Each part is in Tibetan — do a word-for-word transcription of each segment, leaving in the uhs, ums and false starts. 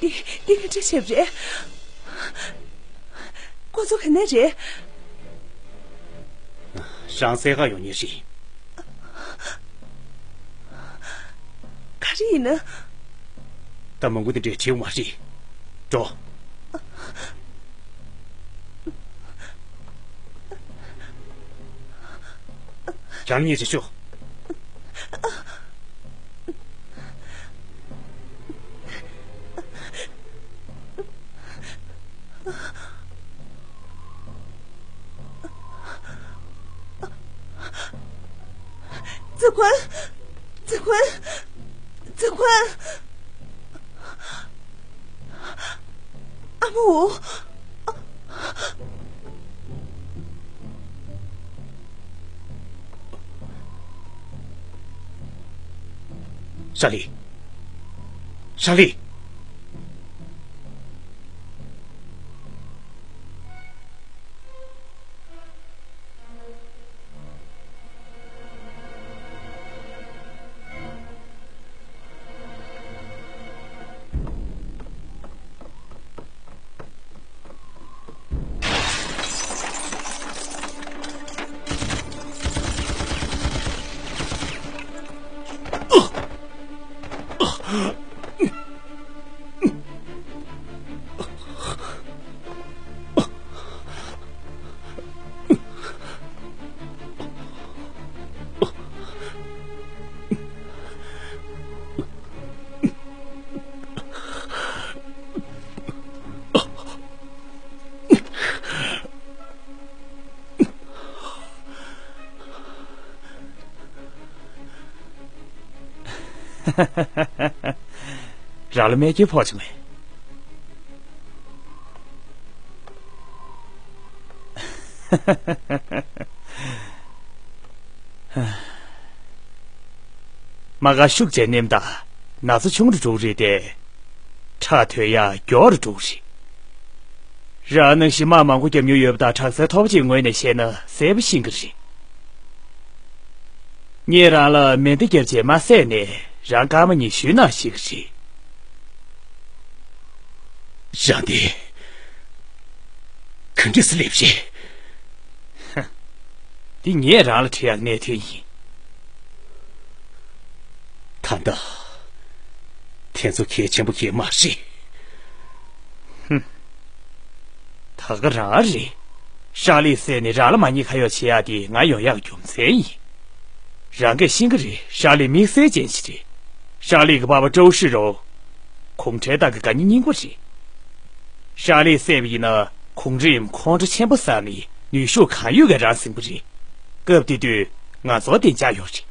འདི་ག་འདྲ་བྱས་པ་རེད། ཁོ་ཚོ་ག་ནས་རེད། ཧྲང་སེ་ག་ཡོང་ཉེ་རེད། ག་རེ་ཡིན་ན། ད་མང་པོ་དེ་འདྲས་བྱེད་མ་རེད། འགྲོ། རང་ཉིད་རེ་ཤོག་ཙི་ཁོན། ཙི་ཁོན། ཙི་ཁོན། ཨ་མོ། ཧྲ་ལི། ཧྲ་ལི། རང་ལ་རྨས་སྐྱོན་ཕོག་བྱུང་ངས། རྨ་ཁ་ཤུགས་ཆེ་ནེམ་ད་ན་ཚ་ཆུང་རུ་འགྲོ་གི་རེད་དེ། ཁྲག་དོད་ཡག་མགྱོགས་རུ་འགྲོ་གི་རེད། རང་ནང་བཞིན་རྨ་མང་པོ་བརྒྱབ་མྱོང་ཡོད་པ་དང་དྲག་རྩལ་མཐོ་པོ་ཅིག་ངོས་ནས་བཤད་ན་གསལ་པོ་ཤེས་ཀྱི་རེད། ངས་རང་ལ་མེ་མདའ་བརྒྱབ་རྗེས་མ་བསད་ནས་རང་སྐར་མ་ཉི་ཤུའི་ནང་ཤི་གི་རེད། རང་དེ་ག་འདྲས་སེ་སླེབས་རེད། འདི་ངས་རང་ལ་དྲི་ཡག་གནད་དོན་ཡིན། ད་ལྟ་དེ་ཚོ་གལ་ཆེན་པོ་གལ་མ་རེད། ཧུམ། ད་ག་རང་རེད། ཧྲ་ལི་བསད་ནས་རང་ལ་མ་ཉེས་ཁ་གཡོག་བྱེད་ཡག་དེ་ང་ཡོང་ཡག་རྒྱུ་མཚན་ཡིན། རང་གིས་ཤེས་ཀྱི་རེད། ཧྲ་ལི་དམིགས་བསལ་ཅན་ཞིག་རེད། ཧྲ་ལི་གི་པ་ཕ་ཀྲོའུ་ཧྲི་རོ། གུང་ཁྲན་ཏང་གི་དགའ་ཉེ་སྙིང་པོ་རེད། ཧྲ་ལི་བསད་པ་ཡིན་ན་གུང་རིམ་ཁོང་ཁྲོ་ཆེན་པོ་ཟ་ནས་ནུས་ཤུགས་གང་ཡོད་ཀྱིས་རང་ཟིན་པ་རེད། སྐབས་དེ་དུས་ང་ཚོར་བདེ་འཇགས་ཡོད་རེད།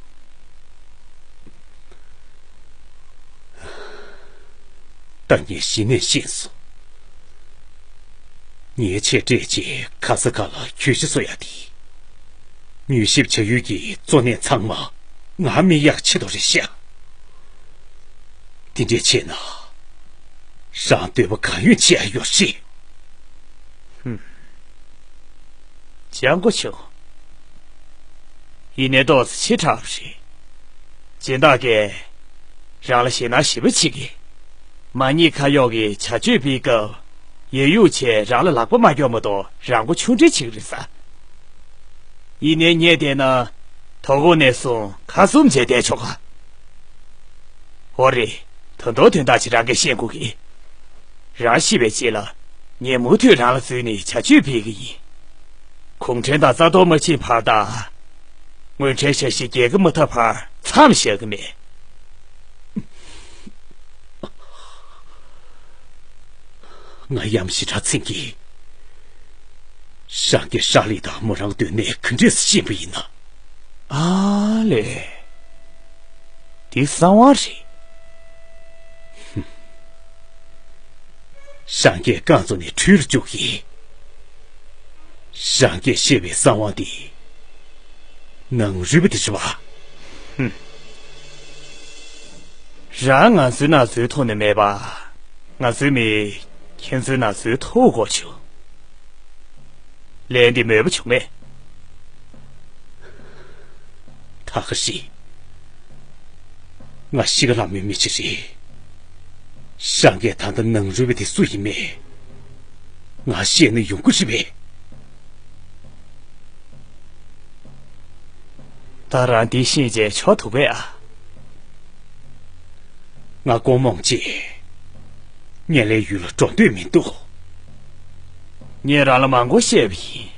ད་ངས་གཞི་ནས་ཤེས་སོང་། ངའི་ཆེད་སྤྲད་ཅིག་ག་ས་ག་ལ་གྱོད་གཞི་བཟོ་ཡ་དེ། མྱུལ་ཞིབ་བྱ་ཡུལ་གྱི་གཙོ་གནད་ཚང་མ་ང་རྨས་ཡག་ཆེད་དུ་རེད་ཤག་དེ་འདྲས་བྱས་ན། རང་འདོད་པ་གང་ཡོད་བྱེད་ཡ་ཡོད་རེད། ཧུམ། སྤྱང་པོ་བྱུང་། ཡིན་ནའི་ཏོག་ཙམ་ཕྱི་དྲགས་པ་རེད། སྦྱིན་བདག་གིས་རང་ལ་ཞེད་སྣང་ཞེ་པོ་བྱེད་ཀྱི། མ་ཉེས་ཁ་གཡོག་གི་བྱ་སྤྱོད་སྤེལ་སྐབས་ཡ་ཡུག་ཆེ་རང་ལ་ལག་པ་མ་སྐྱོར་མ་གཏོགས་རང་མགོ་ཆུང་འདྲེན་བྱེད་ཀྱི་རེད་ས། ཡིན་ནའི་ངས་བལྟས་ན་དོ་དགོང་ནས་བཟུང་ཁ་བཙུམ་བྱས་བསྡད་ཆོག་ག་འོ་རེད། ད་དུང་དོན་དག་ཅིག་རང་གིས་ཤེས་དགོས་ཀི། རང་ཤི་བའི་རྗེས་ལ་ངས་མུ་མཐུད་རང་ལ་འཛུལ་ནས་བྱ་སྤྱོད་སྤེལ་གི་ཡིན། གུང་ཁྲན་ཏང་རྩ་གཏོར་མ་ཕྱིན་བར་དང་། དངུལ་ཁྲལ་ཞབས་ཞུ་རྒྱག་གི་མ་ཐུབ་བར་མཚམས་བཞག་གི་མེད། ང་ཡང་ཞེ་དྲག་འཚེར་གི། རང་གིས་ཧྲ་ལི་དང་མོ་རང་སྡོད་གནས་ག་འདྲས་སེ་ཤེས་པ་ཡིན་ན། ཨ་ལས། འདི་གསང་བ་རེད། རང་གིས་རྐང་བཙུགས་ནས་བྲོས་ལ་བཅུག་གི། རང་གིས་བཤད་པའི་གསང་བ་འདི་ནང་རུལ་པ་དེ་རེད་བ། ཧུམ། རང་ང་ཚོའི་ནང་འཛུལ་ཐུབ་ནི་མེད་པ། ང་ཚོའི་མི་ཁྱེད་ཚོའི་ནང་འཛུལ་ཐུབ་དགོས་བྱུང་། ལན་འདི་མོས་པ་བྱུང་ངས། ད་ག་ཤི། ང་ཤི་ཁ་ལྷག་མོའི་མི་ཅིག་རེད། ཧྲང་གིས་ད་ལྟ་ནང་རུལ་བ་དེ་སུ་ཡིན་མིན་ང་ཤེས་ན་ཡོང་གི་རེད་པས། ད་རང་འདི་ཤེས་བྱས་ཆོག་འདུག་པས་ཨ། ང་ཀོང་མོང་ཅིག་ངས་ལའི་ཡུལ་ལ་འགྲོ་འདོད་མི་འདུག་ངས་རང་ལ་མང་པོ་བཤད་པ་ཡིན།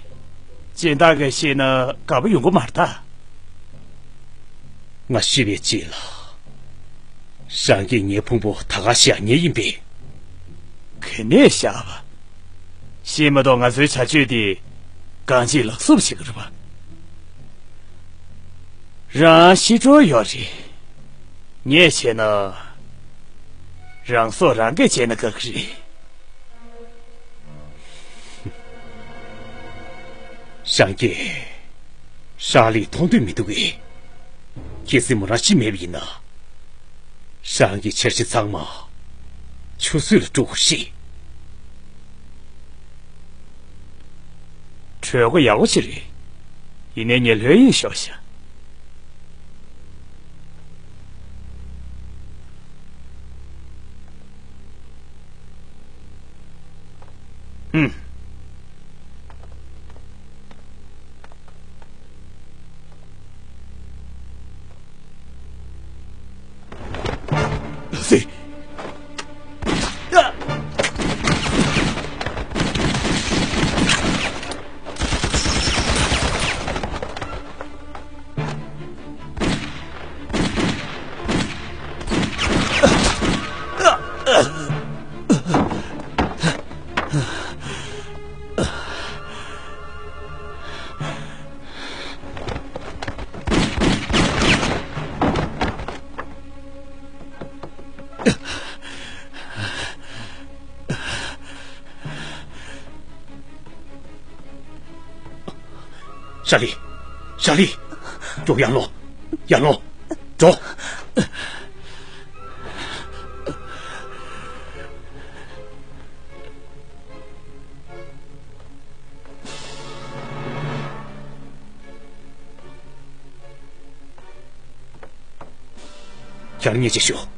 སྦྱིན་བདག་གིས་ཤེས་ན་དགའ་པོ་ཡོང་གི་མ་རེད་ད། ང་ཤི་བའི་རྗེས་ལ། ཧྲང་གིས་ངའི་ཕུང་པོ་ད་ག་བཞག་ཉེན་ཡིན་པས། ག་ནས་བཞག་པ། ཤེས་མ་གཏོགས་ང་ཚོའི་བྱ་སྤྱོད་དེ་གང་ཅིའི་ལག་སུབ་བྱེད་ཀྱི་རེད་པ། རང་ཤི་འགྲོ་ཡོད་རེད། ངས་བྱས་ན། རང་སྲོག་རང་གིས་བཅད་ན་དགའ་གི་རེད། ཧྲང་གིས་ཧྲ་ལི་མཐོང་འདོད་མི་འདུག་གས། གལ་སྲིད་མོ་རང་ཤི་མེད་པ་ཡིན་ན། ཧྲང་གི་འཆར་གཞི་ཚང་མ་ཆུད་ཟོས་ལ་འགྲོ་གི་རེད། གྲོས་འགོ་ཡག་པོ་ཅིག་རེད། ཡིན་ནའི་ངས་ལྷོད་གཡེང་ཤོར་ཤག་ཨུམ། ལགས་སེ། ཧྲ་ལི། ཧྲ་ལི། མགྱོགས་ཡར་ལོངས། ཡར་ལོངས། འགྲོ། ཁྱེད་རང་ཉལ་ཅིག་ཞུ།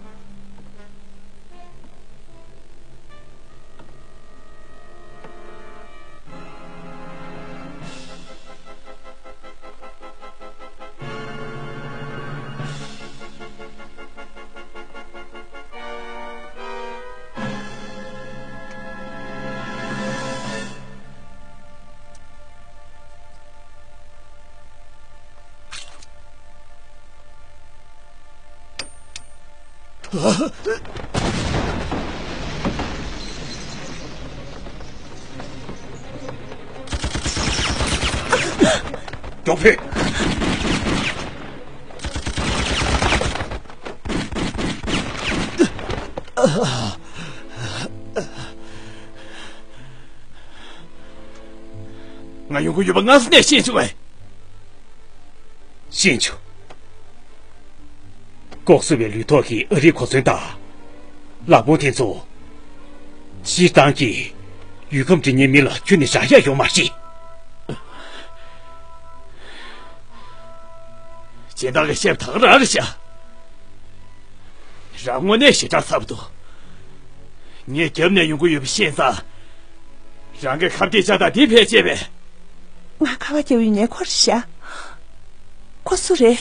མགྱོགས་ཕེབས། ང་ཡོང་གི་ཡོད་པ་སྔ་ས་ནས་ཤེས་བྱུང་བས། ཤེས་བྱུང་། ལྐོག་ཟ་བའི་ལུས་ཐོག་གི་ཨ་རིའི་གོ་མཚོན་དང་། ལག་འཕོང་དེ་ཚོ། སྤྱིར་བཏང་གི་ཡུལ་ཁམས་འདྲེན་མཁན་མི་ལ་ཁྱོན་ནས་བཞག་ཡག་ཡོད་མ་རེད། སྦྱིན་བདག་གིས་བཤད་པ་ད་ག་རང་རེད་ཤག་རང་དངོས་གནས་ཞེ་དྲག་ཚ་པོ་འདུག་ངས་རྒྱབ་ནས་ཡོང་གི་ཡོད་པ་ཤེས་ཙང་། རང་གི་ཁ་གཏད་བཅག་སྟངས་འདི་ཕལ་ཆེ་བས། ང་ཁ་པར་རྒྱབ་ཡོད་ནའི་ཁོ་རེད་ཤག་ཁོ་སུ་རེད།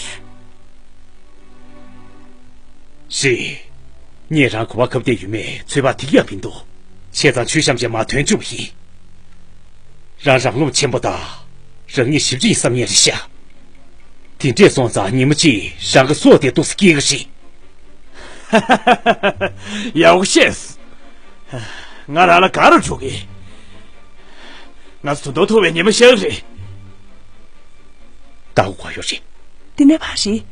རེད། ངས་རང་ག་པར་ཁ་གཏད་ཡོད་མེད་ཚོད་དཔག་ཐིག་ཡག་མི་འདུག་བྱས་ཙང་ཆུ་གཤམ་ཅིག་མར་ཐོན་བཅུག་པ་ཡིན། རང་རང་རློམ་ཆེན་པོ་དང་། རང་ཉིད་ཞེ་པོ་ཅིག་ཡིན་བསམ་མཁན་རེད་ཤག་དེ་འདྲས་སོང་ཙང་ཉི་མ་གཅིག་རང་གི་སྲོག་དེ་ཏོག་ཙམ་སྐྱེལ་གི་རེད། ཡག་པོ་བཤད། ང་རང་ལ་ག་རེ་འགྲོ་གི། ང་ཚོ་དོན་དུ་ཐུག་པའི་ཉི་མ་ཤར་གི་རེད། ཟླ་འོད་ག་ཡོད་རེད། འདི་ནས་ཕར་རེད།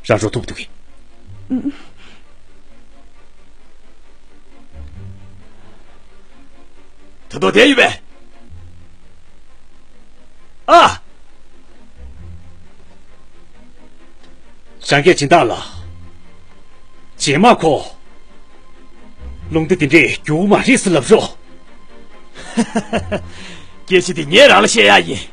རང་རོ་ཐུག་འདུག་གི། ཨུམ། ད་དུང་བསྡད་ཡོད་པས། ཨ། རང་གིས་སྦྱིན་བདག་ལ། རྗེས་མ་ཁོ། རླུང་རྟ་འདི་འདྲས་རྒྱུག་མ་རེད་ཟེར་ལབ་རོགས། སྐད་ཆ་འདི་ངས་རང་ལ་བཤད་ཡག་ཡིན།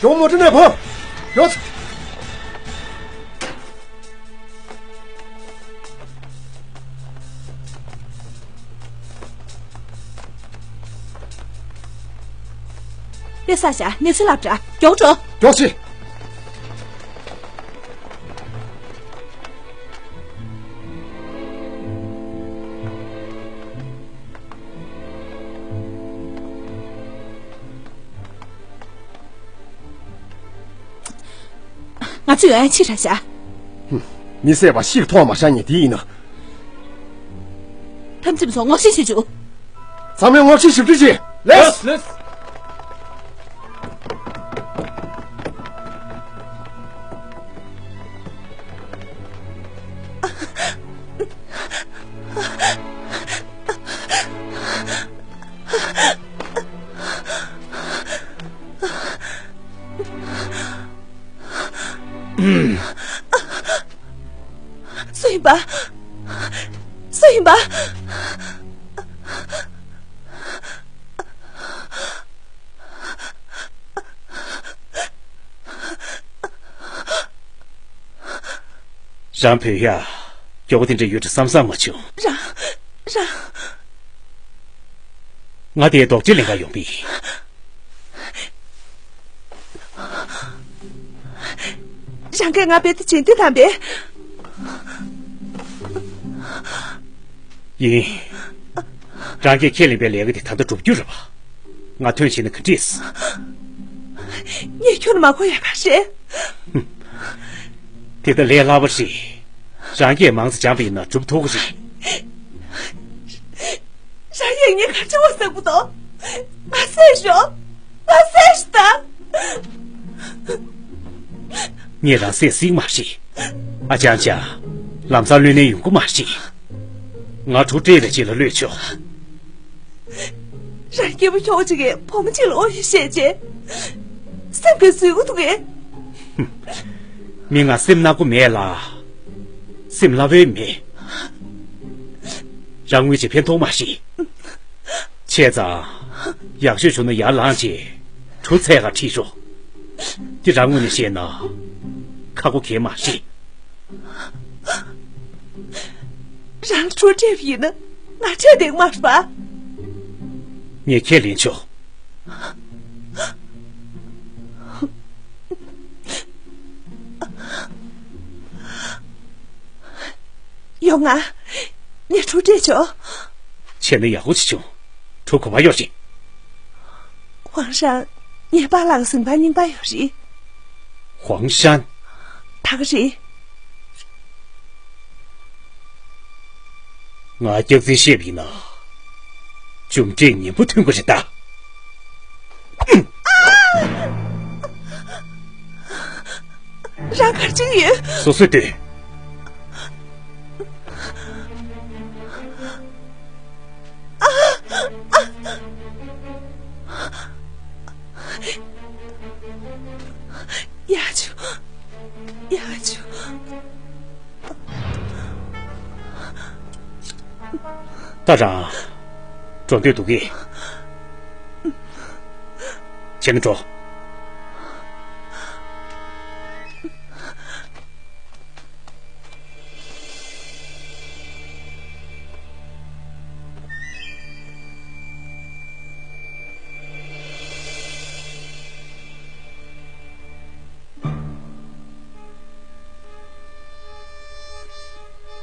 གཞུང་མོ་ཊ་ནས་བབས། ཡོད། དཔེ་བསགས་བྱ། གནས་ཚུལ་ལབ་དྲ། མགྱོགས་འགྲོ། མགྱོགས་ཤིག། ང་ཚོ་ཡོང་ཡ་ཕྱིར་ར་བཞག། མི་བསད་པ་ཤིག་ཐོག་མ་ཤ་ཉེ་དེ་ཡིན་ན། འཐབ་འཛིང་ཚོ་ངོ་ཤེས་བྱེད་བཅུག། ཚང་མས་ངོ་ཤེས་ཞིབ་ཕྲ་བྱེད། ལེགས། ལེགས། སུ་ཡིན་པ། སུ་ཡིན་པ། རང་བོད་ཡ། མགྱོགས་པོ་དེ་འདྲ་ཡོད་དྲ་བསམ་བསམ་མ་བྱུང་། རང་། རང་། ང་དེའི་རྡོག་ཁྲེས་ལེན་ག་ཡོང་པས། རང་གིས་ང་བེད་དེ་བྱིན་དེ་དམ་པས། ཡིན། རང་གིས་ཁས་ལེན་པའི་ལས་ཀ་དེ་ད་ལྟ་འགྲུབ་རྒྱུ་རེད་པ། ང་ཐོན་བྱས་ན་ག་འགྲིག་ངས་ཁྱོད་མ་གོ་ཡ་ག་རེད། དེ་ལྟ་ལས་སླ་པོ་རེད། རང་གིས་མང་ཙམ་སྦྱངས་པ་ཡིན་ན་འགྲུབ་ཐུབ་ཀྱི་རེད། རང་ཡིན་ངས་ག་ཅི་བ་ཟེར་གི་འདུག་ང་བསད་ཤོག་ང་བསད་ཤོག་ད། ངས་རང་བསད་སྲིད་མ་རེད། ཨ་ཅང་ཅང་། ལམ་སང་གློད་ནས་ཡོང་གི་མ་རེད། ང་གྲུ་སྤྲད་པའི་རྗེས་ལ་གློད་ཆོག་རང་སྐྱེས་བུ་ཁྱོ་གཅིག་གིས་བུ་མོ་གཅིག་ལ་ཨོ་ཡོད་བཤད་རྗེས། སེམས་ཀྱིས་བཟོད་གི་འདུག་གས། མི་ང་སེམས་ནག་པོ་མེད་ལ། སེམས་སླ་པོའི་མེད། རང་དངུལ་ཅིག་ཕན་ཐོགས་མ་ཤེས། བྱས་ཙང་། ཡག་ཤོས་བྱུང་ན་ཡར་ལངས་རྗེས། གྲུ་འཚོལ་ག་ཁྲིད་ཤོག་དེ་རང་ངོས་ནས་བཤད་ན། ཁག་པོ་གས་མ་ཤེས། རང་ལ་གྲུ་སྤྲད་པ་ཡིན་ན་ང་འཕྲད་བསྡད་མ་རེད་པ། ངས་ཁས་ལེན་ཆོག་ཡོང་ང་། ངས་གྲུ་སྤྲད་ཆོག་བྱས་ན་ཡག་པོ་ཅིག་བྱུང་། གྲུ་གོ་བ་ཡོད་རེད། ཝང་ཧྲན། ངའི་པཱ་ལགས་གཟིམ་ཁང་རྙིང་པ་ཡོད་རེད། ཝང་ཧྲན། ད་ག་རེད། ང་སྐྱག་རྫུན་བཤད་པ་ཡིན་ན། འཇུམ་འབྲས་ངན་པོ་ཐོན་གྱི་རེད་ད། རང་ག་རེ་བྱེད་ཀྱི་ཡོད། སོ་སོས་ལྟོས། ཡ་ཆུ། ཡ་ཆུ། ད་རང་། འགྲོ་འདོད་འདུག་གས། ཁྱེད་ཀྱིས་འགྲོ།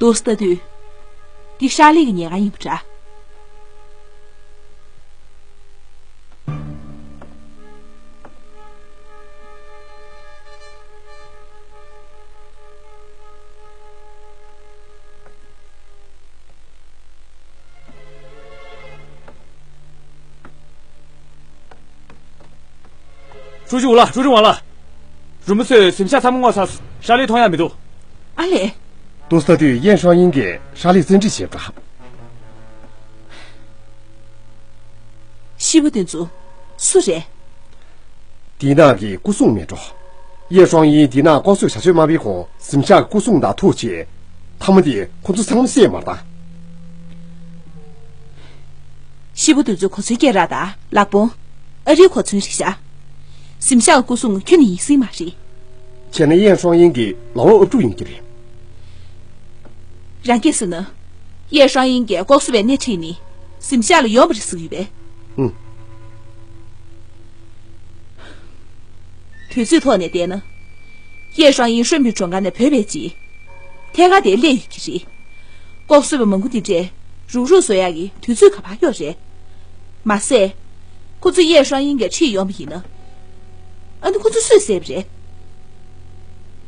དུས་ལྟ་དུས། འདི་ཧྲ་ལི་གི་ཉལ་ཁང་ཡིན་པ་འདྲ། ཀྲུའུ་ཞི་ཝུ་ལགས། ཀྲུའུ་ཞི་ཝུ་ལགས། རུ་མི་ཚོས་གཟིམ་ཤག་ཚང་མ་སྔོག་ཚར་སོང་། ཧྲ་ལི་མཐོང་ཡ་མི་འདུག་ཨ་ལས། དུས་ལྟ་དུས་ཡེན་ཧྲོང་ཡིན་གྱིས་ཧྲ་ལི་བཙན་ཁྲིད་བྱས་པ་འདྲ། ཤི་བོ་དེ་ཚོ་སུ་རེད། དེའི་ནང་གི་སྐུ་སྲུང་མེད་འགྲོ། ཡེ་ཧྲོང་ཡིན་དེའི་ནང་ལྐོག་གསོད་བྱ་སྤྱོད་མ་འབད་གོང་གཟིམ་ཤག་གི་སྐུ་སྲུང་དང་ཐུག་བྱས། མཐའ་མ་དེ་ཁོ་ཚོ་ཚང་མ་བསད་མ་རེད་ད། ཤི་བོ་དེ་ཚོ་གོ་མཚོན་སྐྱེལ་ར་དང་ལག་པོང་། ཨ་རིའི་གོ་མཚོན་རེད་ཤག་གཟིམ་ཤག་གི་སྐུ་སྲུང་ཁྱོན་ནས་ཡིན་སྲིད་མ་རེད། བྱས་ན་ཡེ་ཧྲོང་ཡིན་གྱིས་ལག་ལོག་ཨབ་ཕྲུག་ཡིན་གྱི་རེད། རང་སྐད་ཟེར་ན། ཡེ་ཧྲོང་ཡིན་གྱིས་ལྐོག་གསོད་པའི་སྣེ་ཁྲིད་ནས་གཟིམ་ཤག་ལ་ཡོང་བ་རེད་ཟེར་གྱི་ཡོད་པས། ཨུམ། དུས་ཚོད་ཐོག་ནས་བལྟས་ན། ཡེ་ཧྲོང་ཡིན་ཧྲོན་པིན་གྲོང་ཁྱེར་ནས་བུད་པའི་རྗེས། ཐད་ཀར་དེར་སླེབས་ཡོད་ཀྱི་རེད། ལྐོག་གསོད་པ་མང་པོ་འདི་འདྲས་རུག་རུག་བཟོ་ཡག་གི་དུས་ཚོད་ག་པར་ཡོད་རེད། མ་ཟད། ཁོ་ཚོ་ཡེ་ཧྲོང་ཡིན་གྱིས་ཁྲིད་ཡོང་བ་ཡིན་ན། ཨ་ནི་ཁོ་ཚོ་སུས་བསད་པ་རེད།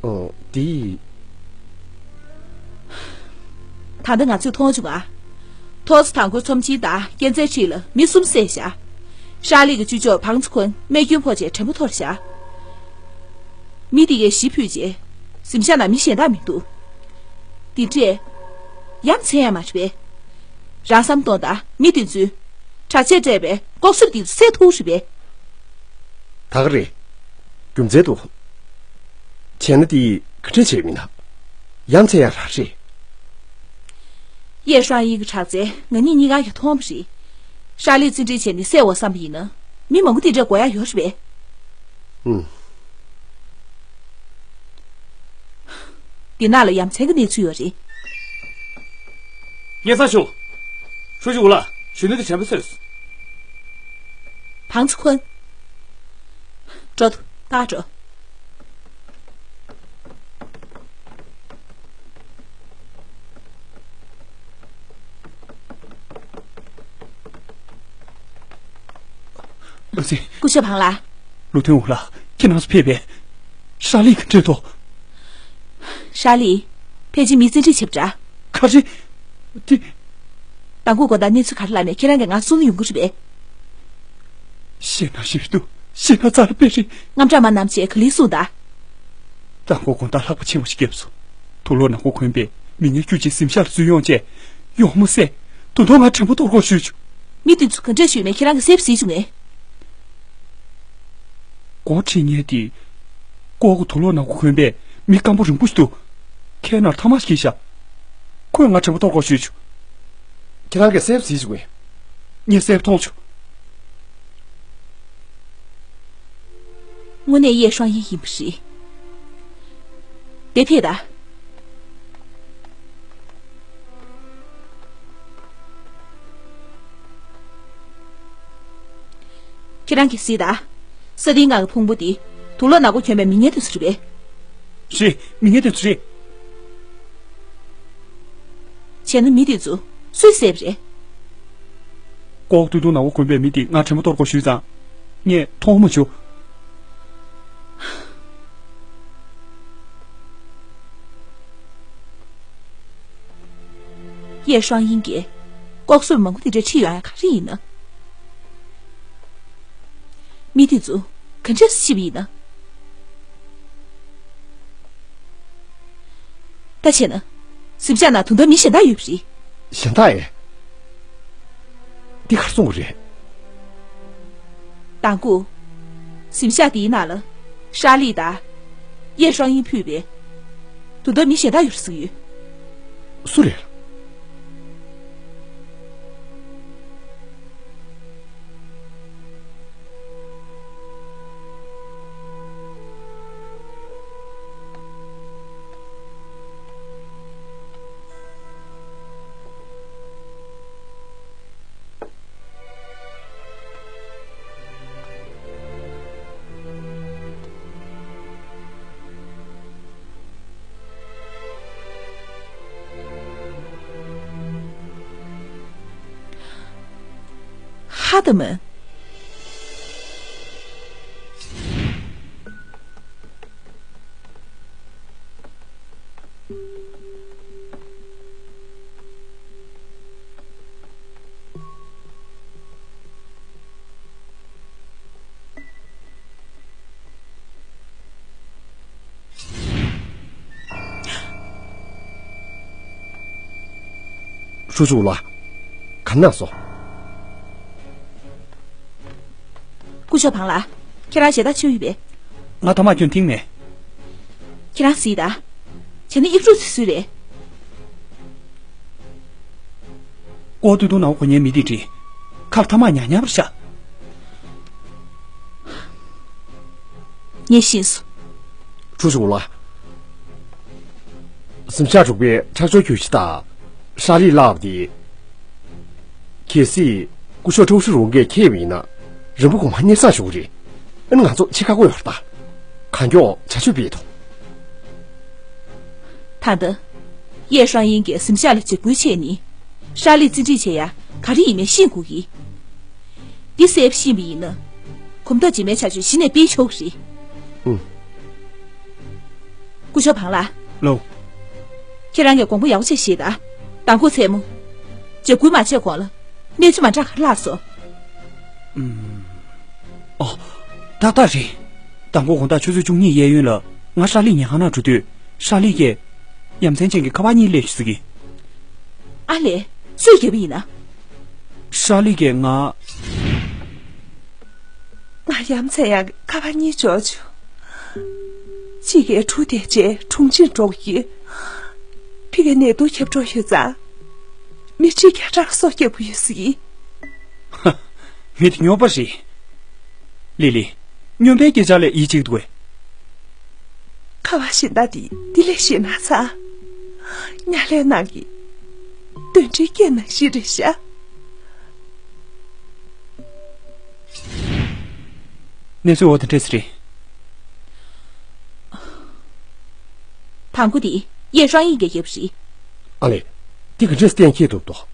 ཨོ། དེ། ད་ལྟ་ང་ཚོས་མཐོང་བྱུང་ང་། ཐོག་ས་དང་པོའི་ཚོམས་ཆེན་དང་སྐས་འཛེག་འཁྲིས་ལ་མི་གསུམ་བསད་བཞག་ཧྲ་ལི་གི་ཅུ་ཅོག་བང་ཚ་ཁོན་རྨས་སྐྱོན་ཕོག་བྱས་དྲན་པ་འཐོར་བཞག་མི་དེ་གས་ཤི་ཕུད་རྗེས་གཟིམ་ཤག་ནང་མི་གཞན་དག་མི་འདུག་འདི་འདྲས་ཡ་མཚན་ཡ་མ་རེད་པས། རང་བསམ་གཏོང་དང་། མི་དེ་ཚོས་དྲག་ཆས་སྤྲས་པའི་ལྐོག་གསོད་དེ་ཚོ་བསད་ཐུབ་རེད་པས། ད་ག་རེད། རྒྱུ་མཚན་འདུག་བྱས་ན་དེ་ག་འདྲས་བྱས་མིན་ན། ཡ་མཚན་ཡ་རང་རེད། ཡེ་ཧྲོང་ཡིན་གྱི་དྲག་རྩལ་ང་གཉིས་གཉིས་ཀ་ཡང་མཐོང་བ་རེད། ཧྲ་ལི་བཙན་ཁྲིད་བྱས་ནས་བསད་འོ་བསམ་པ་ཡིན་ན། མི་མང་པོ་དེ་འདྲས་དགོས་ཡ་ཡོད་རེད་པས། ཨུམ། འདི་ནང་ལ་ཡ་མཚན་གྱི་གནས་ཚུལ་ཡོད་རེད། སྙན་སེང་ཞུ། ཧྲུའུ་ཅི་ཝུ་ལགས། གཞོན་ནུ་དེ་དྲན་པ་གསོས་སོང་། བང་ཚ་ཁོན། འགྲོ་འདུག་ད་འགྲོ། ཨ་ཙི། སྐུ་ཞབས་བང་ལགས། ལུའུ་ཐུན་ཝུའུ་ལགས། ཁྱེད་རང་ཚོ་ཕེབས་པས། ཧྲ་ལི་ག་འདྲས་འདུག་ཧྲ་ལི། ཕལ་ཆེར་མི་བཙན་ཁྲིད་བྱས་པ་འདྲ། ག་རེ། དེ། མདང་དགོང་དགོང་དག་གནས་ཚུལ་ག་རེ་ལབ་ནས་ཁྱེད་རང་གིས་ང་གསུང་ན་ཡོང་གི་རེད་པས། ཤེས་ན་ཞིབ་ཏུ། ཤེས་ན་རྩ་ལ་དཔེ་རེད། དངངས་སྐྲག་མ་གནང་བྱས་ག་ལེར་གསུངས་དང་། མདང་དགོང་དགོང་དག་ལྷགས་པ་ཆེན་པོ་ཞིག་བརྒྱབ་སོང་། དུག་ལོག་ནག་པོ་གོན་པས་མི་ངན་བརྒྱུད་བྱས་གཟིམ་ཤག་ལ་འཛུལ་ཡོང་བྱས། ཡོང་མ་ཟད། ད་དུང་ང་དྲན་པ་གཏོར་དགོས་ཞུས་བྱུང་། མི་དེ་ཚོ་ག་འདྲས་ཞུས་མེད་ཁྱེད་རང་གིས་གསལ་པོ་གཟིགས་བྱུང་ངས། སྒོ་ཁྲིད་མཁན་དེ། ལྐོག་གི་དུག་ལོག་ནག་པོ་གོན་པའི་མི་སྐམ་པོ་རིང་པོ་ཞིག་འདུག་ཁའི་ནང་ཐ་མག་ཞིག་བཞག་ཁོས་ང་དྲན་པ་གཏོར་དགོས་ཞུས་བྱུང་། ཁྱེད་རང་གིས་གསལ་པོ་གཟིགས་བྱུང་ངས། ངས་གསལ་པོ་མཐོང་བྱུང་། དངོས་གནས་ཡེ་ཧྲོང་ཡིན་ཡིན་པ་རེད། དེ་ཕེབས་དང་། ཁྱེད་རང་གིས་གཟིགས་དང་། ས་ཏིང་ངག་གི་ཕུང་པོ་འདི་དུག་ལོག་ནག་པོ་གྱོན་པའི་མི་ངན་དེ་ཚོ་རེད་པས། རེད། མི་ངན་དེ་ཚོ་རེད། བྱས་ན་མི་དེ་ཚོ་སུས་བསད་པ་རེད། ལྐོག་ཏུ་དུག་ནག་པོ་གོན་པའི་མི་དེ་ང་དྲན་པ་གཏོར་དགོས་ཞུས་ཙང་། ངས་མཐོང་མ་བྱུང་། ཡེ་ཧྲོང་ཡིན་གྱིས་ལྐོག་གསོད་མང་པོ་དེ་འདྲ་ཁྲིད་ཡོང་ཡ་ག་རེ་ཡིན་ན། མི་དེ་ཚོ་ག་འདྲས་སེ་ཤི་བ་ཡིན་ན། ད་བྱས་ན། གཟིམ་ཤག་ནང་ད་དུང་མི་གཞན་དག་ཡོད་པ་རེད། གཞན་དག་ཨེ། འདི་གར་སོང་བ་རེད། དང་པོ། གཟིམ་ཤག་དེའི་ནང་ལ། ཧྲ་ལི་དང་། ཡེ་ཧྲོང་ཡིན་ཕུད་པའི། ད་དུང་མི་གཞན་དག་ཡོད་རེད་ཟེར་གྱི་ཡོད། སུ་རེད། 他的门。 ཧྲུའུ་ཅུའུ་ལགས། ག་ན་སོང་། སྐུ་ཞབས་བང་ལགས། ཁྱེད་རང་ཞལ་ཏ་ཆེ་ཡོད་པས། ང་ཐ་མག་སྐྱོན་ཐེངས་མེད། ཁྱེད་རང་གཟིགས་དང་། བྱས་ན་ཡིག་དྲུག་ཅིག་སུས་རེད། ཀོ་ཏུ་ཏུ་ནའོ་གོ་ཉན་མི་དེ་བྲིས། ཁར་ཐ་མག་ཉག་ཉག་པར་ཤ། ངས་ཤེས་སོང་། ཧྲུའུ་ཅུའུ་ལགས། གཟིམ་ཤག་དྲུག་པའི་ཁྲག་སྦྱོར་རྒྱུད་སྤྱི་དང་། ཧྲ་ལི་ལགས་དེ། གལ་སྲིད་སྐུ་ཞབས་ཀྲོའུ་ཧྲི་རུ་གིས་མཁྱེན་པ་ཡིན་ན། རིམ་པ་གོང་མ་སྙན་སེང་ཞུ་གི་རེད། ཨ་ནི་ང་ཚོ་ཕྱི་ཁ་སྐོར་ཡོད་རེད་ད། གང་མགྱོགས་བྱ་སྤྱོད་སྤེལ་ཐུབ། ད་ལྟ། ཡེ་ཧྲང་ཡིན་གྱིས་གཟིམ་ཤག་ལ་འཇབ་རྒོལ་བྱས་ནས། ཧྲ་ལི་རྩིས་འགྲེལ་བྱེད་ཡ་ག་རེ་ཡིན་མིན་ཤེས་དགོས་ཀྱི། འདི་གསལ་པོ་ཤེས་པ་ཡིན་ན། གོམ་སྟབས་རྗེས་མའི་བྱ་སྤྱོད་གཞི་ནས་སྤེལ་ཆོག་གི་རེད། ཨུམ། སྐུ་ཞབས་བང་ལགས། ལགས། ཁྱེད་རང་གིས་དགོངས་པ་ཡག་པོ་བྱས་བཞེས་དང་། མདང་དགོང་མཚན་མོ། འཇབ་རྒོལ་མ་བྱས་གོང་ལ། གནས་ཚུལ་མ་འདྲ་ག་རེ་ལྷག་སོང་། ཨུམ། ཨོ། ཏག་ཏག་རེད། མདང་དགོང་དགོང་དག་ཆུ་ཚོད་བཅུ་གཉིས་གཡས་གཡོན་ལ་ང་ཧྲ་ལི་ཉལ་ཁང་ནང་འགྲོ་དུས། ཧྲ་ལི་གིས། ཡ་མཚན་ཅན་གྱི་ཁ་པར་གཉིས་སླེབས་ཤག་ཟེར་གི། ཨ་ལས། སུས་བརྒྱབ་པ་ཡིན་ན། ཧྲ་ལི་གིས་ང་། ང་ཡ་མཚན་ཡང་གི་ཁ་པར་གཉིས་འབྱོར་བྱུང་། གཅིག་གིས་གྲུ་དེད་བྱས་གྲོང་ཁྱེར་འགྲོ་གི་ཡོད། ཕ་གིར་ནད་དུག་ཁྱབ་འགྲོ་ཡོད་ཙང་། མི་ཁྲི་བརྒྱ་ཕྲག་སོ་བརྒྱབ་ཀྱི་ཡོད་ཟེར་གི། ཧ། མི་དེ་སྨྱོན་པ་རེད། ལི་ལི། སྨྱོན་པའི་སྐད་ཆ་ལས་ཡིད་ཆེས་འདུག་གས། ཁ་པར་གཞན་དག་དེ་འདི་ལས་ཤེས་ན་ཚ། ཉ་ལའི་ནང་གི་གདོན་འདྲེའི་སྐད་ནང་བཞིན་རེད་ཤག། གནས་ཚུལ་འོ་དེ་འདྲས་རེད། དང་པོ་དེ་ཡེ་ཧྲང་ཡིན་གྱིས་བརྒྱབ་པ་རེད། ཨ་ལས། འདི་ག་འདྲས་གཏན་འཁེལ་ཐུབ་འདུག།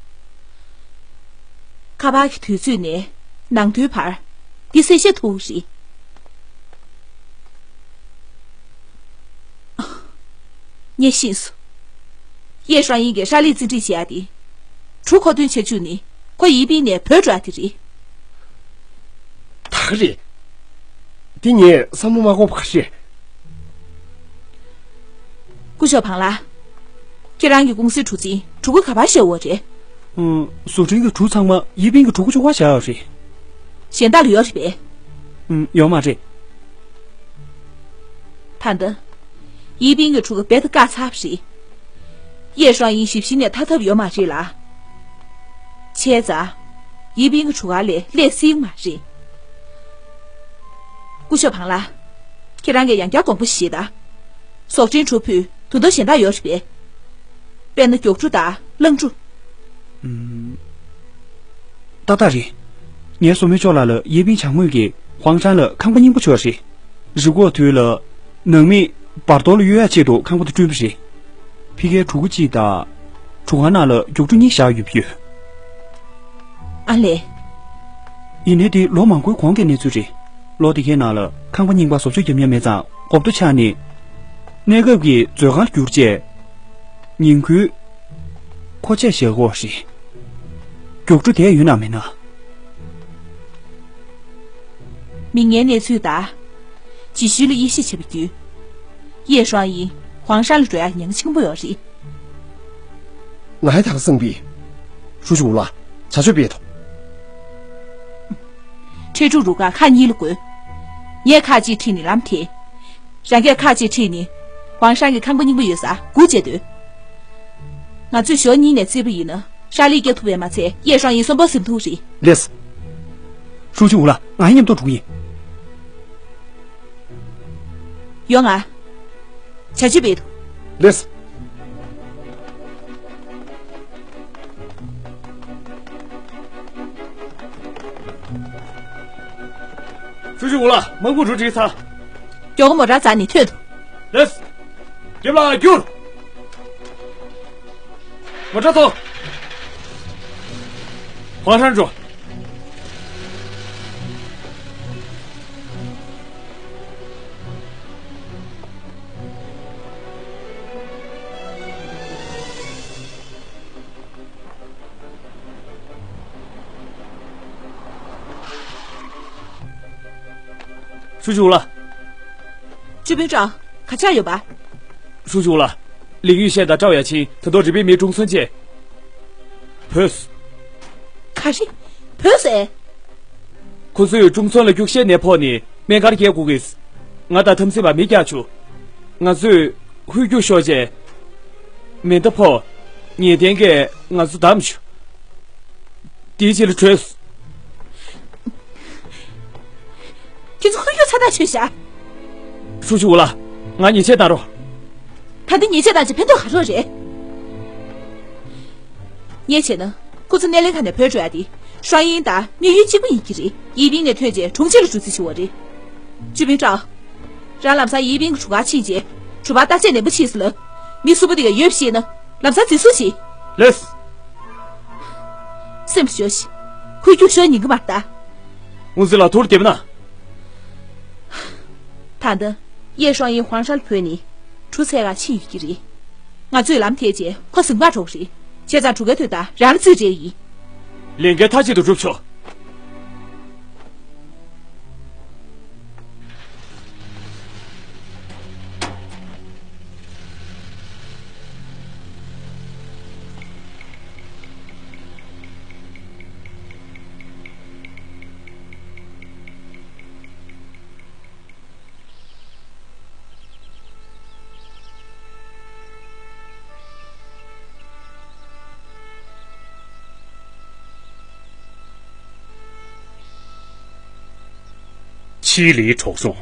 ཁ་པར་གྱི་དུས་ཚོད་ནས་ནང་དུས་བར། འདི་གསལ་བཤད་ཐུབ་རེད། ངས་ཤེས་སོང་། ཡེ་ཧྲང་ཡིན་གྱིས་ཧྲ་ལི་རྩིས་འགྲེལ་བྱེད་ཡ་དེ། གྲུ་མཁོ་འདོན་བྱེད་བཅུག་ནས་ཁོ་ཡི་པིན་ནས་བྲོས་འགྲོ་ཡ་དེ་རེད། ད་ག་རེད། འདི་ངས་བསམ་བློ་མ་འཁོར་བ་ག་རེད། སྐུ་ཞབས་བང་ལགས། ཁྱེད་རང་གི་ཀུང་སིའི་གྲུ་གཟིངས་གྲུ་གུ་ག་པར་བཞག་ཡོད་རེད། ཨང་། བཟོ་སྐྲུན་གྱི་གྲུ་ཚང་མ་ཡི་པིན་གྱི་གྲུ་གུ་ཅུ་བ་བཞག་ཡོད་རེད། གཞན་དག་ལ་ཡོད་རེད་པས། ཨང་། ཡོད་མ་རེད། ད་ལྟ། ཡི་པིན་གྱི་གྲུ་གུ་རྦད་དེ་བཀག་ཚར་བ་རེད། ཡེ་ཧྲང་ཡིན་ཞིབ་བཤེར་ནས་ཐར་ཐབས་ཡོད་མ་རེད་ལ། བྱས་ཙང་། ཡི་པིན་གྱི་གྲུ་ཁ་ལས་སླེབས་སྲིད་མ་རེད། སྐུ་ཞབས་བང་ལགས། ཁྱེད་རང་གིས་ཡང་བསྐྱར་དགོངས་པ་བཞེས་དང་། ཟོག་འདྲེན་གྲུ་ཕུད་དུང་ལྡོག་གཞན་དག་ཡོད་རེད་པས། དཔེར་ན་མགྱོགས་གྲུ་དང་རླངས་གྲུ། ཨུམ། ཏག་ཏག་རེད། ངའི་བཟོ་མོས་ཅོ་ལགས་ལ་ཡེ་པིན་བྱང་ངོས་ཀྱི་ཧུའང་ཧྲན་ལ་ཁང་པ་རྙིང་པ་ཅིག་ཡོད་རེད། རི་འགོག་དུས་ལ། ནང་མི་བར་དོ་ལ་གཡོལ་ཡ་ཆེད་དུ་ཁང་པ་དེ་བསྐྲུན་པ་རེད། ཕ་གིའི་གྲུ་གུ་གཅིག་དང་། གྲུ་ཁང་ནང་ལ་མགྱོགས་གྲུ་གཉིས་བཞག་ཡོད་པ་ཡོད། ཨ་ལས། ཡིན་ནའི་དེ་ལོ་མང་པོའི་གོང་གི་གནས་ཚུལ་རེད། ལོ་དེ་གའི་ནང་ལ་ཁང་པ་རྙིང་པ་བཟོ་བཅོས་བརྒྱབ་མྱོང་མེད་ཙང་གོ་བརྡ་ཆག་ནས། གནས་སྐབས་ཀྱི་མཛོད་ཁང་བསྒྱུར་བྱས། ཉིན་ཁུལ། མཁོ་ཆས་བཞག་གོ་རེད། མགྱོགས་གྲུ་དེ་ཡོད་ན་མེད་ན། མིག་སྔའི་གནས་ཚུལ་དང་། རྗེས་ཤུལ་ལ་དབྱེ་ཞིབ་བྱས་པ་བརྒྱུད། ཡེ་ཧྲང་ཡིན་ཧུའང་ཧྲན་ལ་འགྲོ་ཡ་ཉེན་ཁ་ཆེན་པོ་ཡོད་རེད། ང་ཡི་ད་ག་སང་པི། ཧྲུའུ་ཅུའུ་ལགས། བྱ་སྤྱོད་སྤེལ་ཐུབ། ཁྲལ་སྒྲུབ་རུ་ཁག་ཁག་གཉིས་ལ་བགོས། ངས་ཁག་ཅིག་ཁྲིད་ནས་ལམ་དེད། རང་གིས་ཁག་ཅིག་ཁྲིད་ནས་ཧུའང་ཧྲན་གྱི་ཁང་པ་རྙིང་པ་ཡོད་སར་སྒུག་བྱས་སྡོད། ང་ཚོས་ཞོར་གཉིས་ནས་བཙལ་བ་ཡིན་ན་ཧྲ་ལི་སྐྱེལ་ཐུབ་པས་མ་ཚད་ཡེ་ཧྲང་ཡིན་གསོན་པོ་ཟིན་ཐུབ་རེད། ལགས་སོ། ཧྲུའུ་ཅུའུ་ལགས། ང་ཡི་མཉམ་དུ་འགྲོ་གི་ཡིན། ཡོང་ང་། བྱ་སྤྱོད་སྤེལ་ཐུབ། ལགས་སོ། ཧྲུའུ་ཅུའུ་ལགས། དམག་དཔུང་གྲུ་བསྒྲིགས་ཚར། མགྱོགས་པོ་མོ་ཊ་འཛར་ནས་ཐོན་ཐུབ། ལགས་སོ། རྒྱབ་ལ་བསྒྱུར། མོ་ཊ་ཐོངས། ཧུའང་ཧྲན་འགྲོ། ཧྲུའུ་ཅུའུ་ལགས། ཅུས་པིན་ཀྲང་། ག་ཆགས་ཡོད་པ། ཧྲུའུ་ཅུའུ་ལགས། ལིང་ཡུས་ཤན་དང་ཀྲའོ་ཡ་ཆིན་ད་དུང་རི་པིན་མི་ཀྲུང་ཚུན་བཅས། བོད། ག་རེ། བོད་ཟེར། ཁོ་ཚོས་ཀྲུང་ཚུན་ལ་རྒྱུག་ཤན་ནས་ཕོག་ནས་སྨན་ཁང་བསྐྱལ་དགོས་ཀྱིས། ང་དང་འཐབ་འཛིང་པ་མི་བརྒྱ་བཅུ། ང་ཚོས་ཧུད་རྒྱུག་ཤོར་རྗེས། མེ་མདའ་ཕོག་ཉེན་ཏན་གྱིས་ང་ཚོ་བསྡམས་བྱུང་། དེའི་རྗེས་ལ་བྲོས། ཁྱེད་ཚོ་ཧུད་རྒྱུག་ཚ་ཐག་ཆོད་བཞག་ཧྲུའུ་ཅུའུ་ལགས། ང་ཉེས་ཆད་བཏང་རོགས། ད་ལྟ་ཉེས་ཆད་བཏང་བྱས་ཕན་ཐོགས་ག་རེ་རེད། ངས་བྱས་ན། ཁོ་ཚོ་སྣེ་ལེན་ཁང་ནས་བྲོས་འགྲོ་ཡ་དེ། ཧྲང་ཡིན་དང་དམིགས་ཡུལ་གཅིག་པ་ཡིན་གྱི་རེད། ཡི་པིན་ནས་ཐོན་རྗེས་གྲོང་ཁྱེར་ལ་འགྲོ་རྩིས་བྱེད་པ་རེད། ཅུས་པིན་ཀྲང་། རང་ལམ་སང་ཡི་པིན་གྱི་གྲུ་ཁར་ཕྱིན་རྗེས། གྲུ་པར་བརྟག་དཔྱད་ནན་པོ་བྱས་ཟེར་ལབ། མི་གསུམ་པོ་དེ་ག་ཡོད་པ་ཤེས་ན། ལམ་སང་འཛིན་བཟུང་བྱེད། ལགས། སེམས་ཞོ་ཞིག་ཁོས་རྒྱུག་ཤོར་ཉན་གྱི་མ་རེད་ད། ཝུན་ཟི་ལགས་ཐུགས་རྗེ་གནང་། ད་ལྟ། གཡས་ཧྲང་ཡིན་ཧུང་ཧྲན་བོས་ནས། གྲུ་ཚད་ག་ཕྱིན་ཡོད་ཀྱི་རེད། ང་ཚོས་ལམ་ཐེག་རྗེས་ཁོ་ཟིང་འབག་འགྲོ་གི་རེད། བྱས་ཙང་གྲུ་ཁའི་དོན་དག་རང་ལ་རྩིས་སྤྲད་ཡིན། ལས་འགན་མཐའ་གཅིག་ཏུ་སྒྲུབ་ཆོག་ཆི་ལི་གྲོགས་སོང་།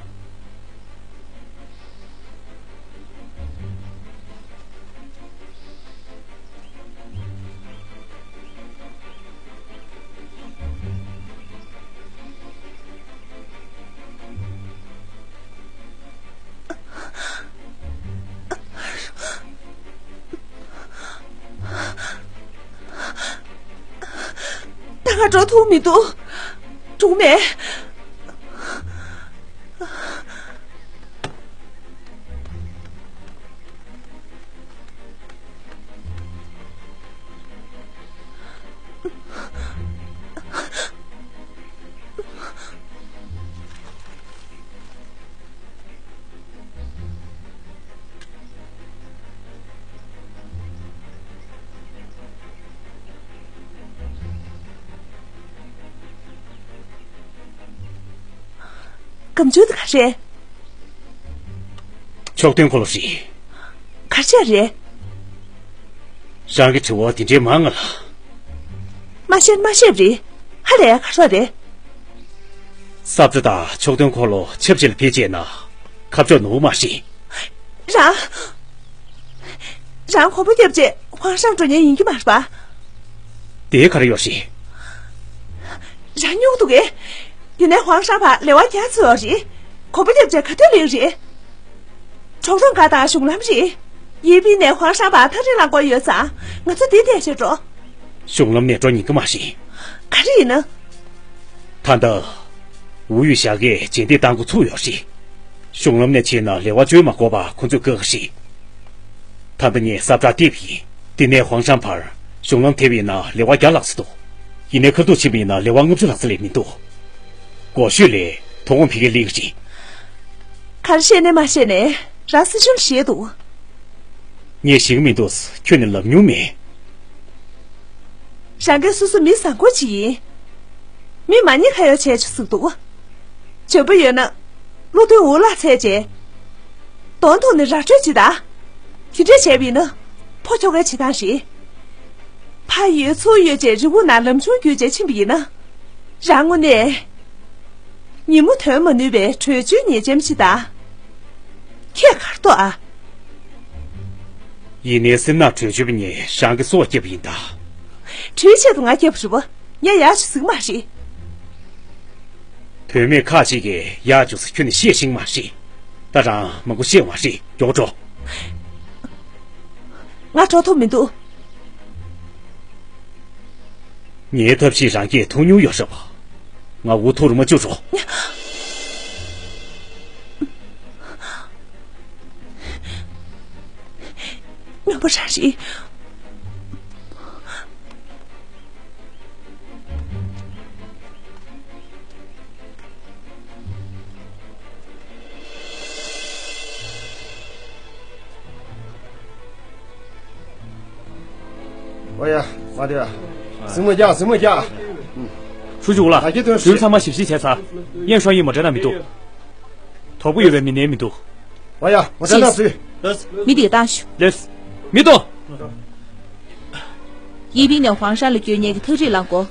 ད་ང་འགྲོ་ཐུབ་མི་འདུག་གྲོངས་མེད། སྒམ་ཆུང་དེ་ག་རེད། ཕྱོགས་སྟོན་འཁོར་ལོ་རེད། ག་རེ་རེད། རང་གི་དྲི་བ་དེ་འདྲའི་མང་ང་ལ། མ་ཤེས་མ་ཤེས་རེད། ཧ་ལས་ཡ་ག་རེ་རེད། ས་བཀྲ་དང་ཕྱོགས་སྟོན་འཁོར་ལོ་ཆབས་ཅིག་ལ་ཕེབས་རྗེས་ན། ཁ་ཕྱོགས་ནོར་བ་མ་རེད། རང་། རང་གོམ་པ་བརྒྱབ་རྗེས་ཧུང་ཧྲན་འགྲོ་མཁན་ཡིན་གྱི་མ་རེད་པ། དེ་ག་རེ་ཡོད་རེད། རང་སྨྱོ་གི་འདུག་གས། ཡིན་ནའི་ཧུང་ཧྲན་ཕར་ལེ་དབར་བརྒྱ་ཙམ་ཡོད་རེད། གོམ་པ་བརྒྱབ་རྗེས་ག་དུས་སླེབས་རེད། གྲོག་རོང་སྒར་དང་གཞུང་ལམ་རེད། ཡི་པིན་ནས་ཧུང་ཧྲན་བར་ཐག་རིང་ལ་འགོར་ཡོད་ཙང་ང་ཚོ་འདི་བསྡད་བྱས་འགྲོ། གཞུང་ལམ་ནས་འགྲོ་ཉན་གི་མ་རེད། ག་རེ་ཡིན་ན། ད་ལྟ། ཝུའུ་ཡུས་ཞྭ་སྒས་རྗེས་འདེད་བཏང་འགོ་ཚུགས་ཡོད་རེད། གཞུང་ལམ་ནས་ཕྱིན་ན་ལེ་དབར་བཅོས་མ་དགོས་པ་ཁོ་ཚོས་བཀག་གི་རེད། ད་ལྟ་ངས་ས་བཀྲ་བལྟས་པ་ཡིན། འདི་ནས་ཧུང་ཧྲན་བར་གཞུང་ལམ་ཐེབས་ཡིན་ན་ལེ་དབར་བརྒྱ་ལྷག་ཙམ་འདུག་ཡིན་ནའི་ཁ་ཐུག་ཕྱིན་པ་ཡིན་ན་ལེ་དབར་ལྔ་བཅུ་ལྷག་ཙམ་ལས་མི་འདུག་སྒོ་ཤོད་ལས་མཐོང་བ་ཕ་གིར་སླེབས་ཀྱི་རེད། ག་རེ་བཤད་ནས་མ་བཤད་ནས་རང་སྲིད་གཞུང་ཞེད་འདུག་ངས་ཤེས་ཀྱི་མི་འདུག་ཁྱོད་ནས་ལབ་མྱོང་མེད། རང་གིས་སོ་སོ་མི་བཟང་པོ་ཅིག་ཡིན། མི་མ་ཉེས་ཁ་ཡོག་བྱས་ཆོག་ཟེར་འདུག་འཇོན་པོ་ཡོད་ན། བློ་མཐུན་འུ་ལག་འཚོལ་རྗེས། གདོང་ཐོག་ནས་ར་སྤྲོད་བྱེད་དང་། དེ་འདྲས་བྱས་པ་ཡིན་ན། ཕོ་ཁྱོ་གའི་བྱེད་སྟངས་རེད། ཕ་ཡོད་ཚུར་ཡོད་ཅེས་རི་བོ་ནང་ལམ་ཆུང་བརྒྱུད་བྱས་ཕྱིན་པ་ཡིན་ན། རང་ངོ་ནས། ཉིན་མོ་དོན་མ་ནུས་པའི་བྲོས་བྱོལ་ཉེས་ཅན་ཅིག་དང་། ཁྱེད་གར་ཐོག་ཨ། ཡིན་ནའི་སེམས་ནང་བྲོས་བྱོལ་བ་ངས་རང་གི་སྲོག་བསྐྱབས་པ་ཡིན་ད། བྲོས་ཆེད་དུ་ང་བསྐྱབས་རེད་པ། ངས་ཡག་ཅིག་ཟིག་མ་རེད། དོན་མེད་ཁག་ཅིག་གིས་ཡག་བཅུག་ས་ཁྱོན་ནས་བཤད་ཤེས་མ་རེད། ད་རང་མང་པོ་བཤད་མ་རེད། མགྱོགས་འགྲོ། ང་འགྲོ་ཐུབ་མི་འདུག་ངའི་ཐབས་ཤེས་རང་གིས་མཐོང་མྱོང་ཡོད་རེད་པ། ང་འུ་ཐུག་རུ་མ་བཅུག་རོགས། སྨྱོན་པ་རང་རེད། ཨོ་ཡ། མ་དེ་ཡ། སྲིང་མོ་རྒྱག་སྲིང་མོ་རྒྱག་ཧྲུའུ་ཅུ་ལགས། ད་གི་དོན་ཞིག་ཚང་མ་ཞིབ་བཤེར་བྱས་ཚར། ཡན་ཧྲོང་ཡིན་མོ་འདྲ་ན་མི་འདུག་དོགས་པ་ཡོད་པའི་མི་སྣ་མི་འདུག་ཨོ་ཡ། མོ་འདྲ་ན་སུས། མི་དེ་ག་བཏང་ཤོག་ལེས། མི་འདུག་ཡེ་པིན་ནས་ཧུའང་ཧྲན་ལ་བསྐྱོད་མཁན་གྱི་ཐག་རིང་རླངས་འཁོར།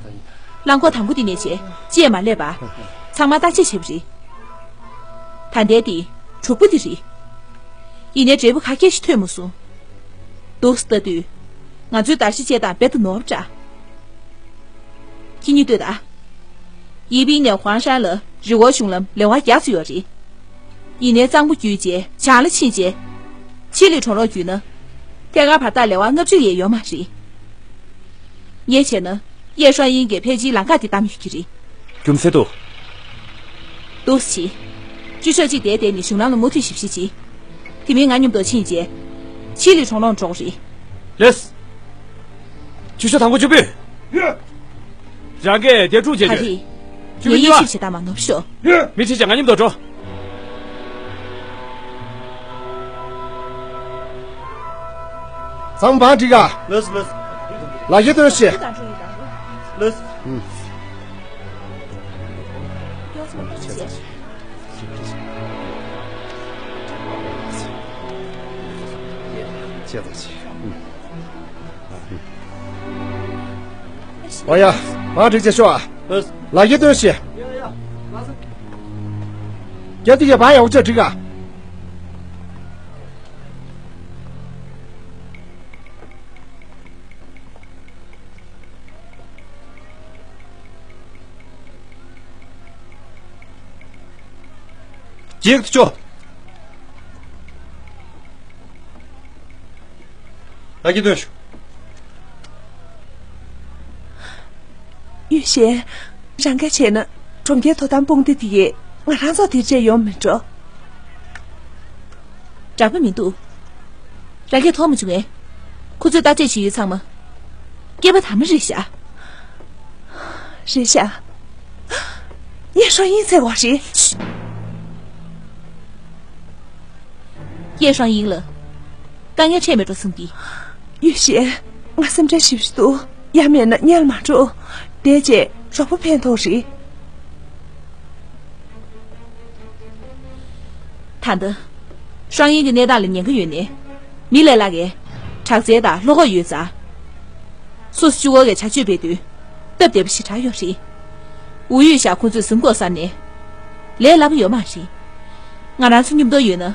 རླངས་འཁོར་དང་པོ་དེ་ནས་བྱས་ཅིས་མ་སླེབས་པ། ཚང་མ་བརྟག་དཔྱད་བྱས་པ་རེད། ད་ལྟའི་དེ་གྲོགས་པོ་དེ་རེད། ཡིན་ནའི་འབྲས་བུ་ག་གེ་ཞིག་ཐོན་མ་སོང་། འདུག་སེ་ལྟ་དུས། ང་ཚོའི་བརྡར་ཤ་བཅད་སྟངས་རྦད་དེ་ནོར་བ་འདྲ། ཁྱེད་གཉིས་ལྟོས་དང་། ཡེ་པིན་ནས་ཧུའང་ཧྲན་ལ་རི་བོ་གཞུང་ལམ་ལེ་དབར་བརྒྱ་ཙམ་ཡོད་རེད། ཡིན་ནའི་གཙང་པོ་བརྒྱུད་རྗེས་བྱང་ལ་ཕྱིན་རྗེས། ཆི་ལི་གྲོང་ལོག་བརྒྱུད་ན། ཐད་ཀར་བར་ཐག་ལེ་དབར་ལྔ་བཅུ་ཡས་ཡོད་མ་རེད། ངས་བྱས་ན། ཡེ་ཧྲོང་ཡིན་གྱིས་ཕལ་ཆེར་ལམ་ཁ་དེ་བདམས་ཡོད་ཀྱི་རེད། རྒྱུ་མཚན་འདུག་འདུག་སེ་བྱེད། ཅུ་ཤོག་གཅིག་དེར་བསྡད་ནས་གཞུང་ལམ་ལ་མུ་མཐུད་ཞིབ་བཤེར་བྱེད། དེ་མིན་ང་མཉམ་དུ་ཕྱིན་རྗེས། ཆི་ལི་གྲོང་ལོག་འགྲོ་གི་རེད། ལེས། ཅུ་ཤོག་དང་པོ་བཅུ་པོས། ཡོད། རང་གིས་དེ་དྲུག་བྱེད་ད་རེད། ཅུ་པོ་ངས་གཉིས་པ། ཡིད་ཆེས་བྱེད་སྟངས་མ་ནོར་ཤོག་ཡོད། མི་ཁྲིད་ཅིག་ང་མཉམ་དུ་འགྲོ། ཚང་མ་བང་སྒྲིག་ག་ལོས་ལོས། ལག་ཁྱེར་སྟོན་ཤིག་ལོས། ཨོ་ཡ། བང་སྒྲིག་བྱས་ཤོག་ཨ། ལགས། ལག་ཁྱེར་སྟོན་ཤིག་ཡ་ཡ། ལགས་སོ། རྒྱ་དེ་གས་བང་ཡག་པོ་བྱས་སྒྲིག་ག་རྒྱུགས་ཏུ་ཤོག་ལགས་ཀྱིས་སྟོན་ཤོག་ཡུས་ཤེ། རང་གིས་བྱས་ན་གྲོང་ཁྱེར་དོ་དམ་དཔུང་སྡེ་དེ་ཡིས་ང་རང་ཚོ་དེར་བཅད་ཡོང་མི་འགྲོ། འདྲ་པོ་མི་འདུག་རང་གིས་མཐོང་མ་བྱུང་ངས། ཁོ་ཚོས་བརྟག་དཔྱད་བྱེད་ཡུལ་ཚང་མ། སྐྱེས་པ་དར་མ་རེད་ཤག་རེད་ཤག་ཡེ་ཧྲོང་ཡིན་ཚེ་བ་རེད། ཡེ་ཧྲོང་ཡིན་ལ། དཀའ་ངལ་འཕྲད་མེད་འགྲོ་བསམ་གི། ཡུས་ཤེ། ང་སེམས་ཁྲལ་ཞེ་པོ་ཞིག་འདུག་ཡང་མེད་ན་གཉེར་མ་འགྲོ། བསྡད་རྗེས་གྲོགས་པོ་ཕན་ཐོགས་རེད། ད་ལྟ། ཧྲང་ཡིན་གྱི་གནས་སྟངས་ལ་ཉེན་ཁ་ཡོད་ནས། མི་ལས་སླ་གས། དྲག་རྩལ་དང་བློ་ཁོག་ཡོད་ཙང་། སོ་སོ་གཅིག་པོ་གིས་བྱ་སྤྱོད་སྤེལ་དུས། སྟབས་བདེ་པོ་ཞེ་དྲག་ཡོད་རེད། ཝུའུ་ཡུས་ཞག་ཁོ་ཚོས་གཟིམ་གོ་ས་ནས། ལས་སླ་པོ་ཡོད་མ་རེད། ང་རང་ཚོ་མཉམ་དུ་ཡོད་ན།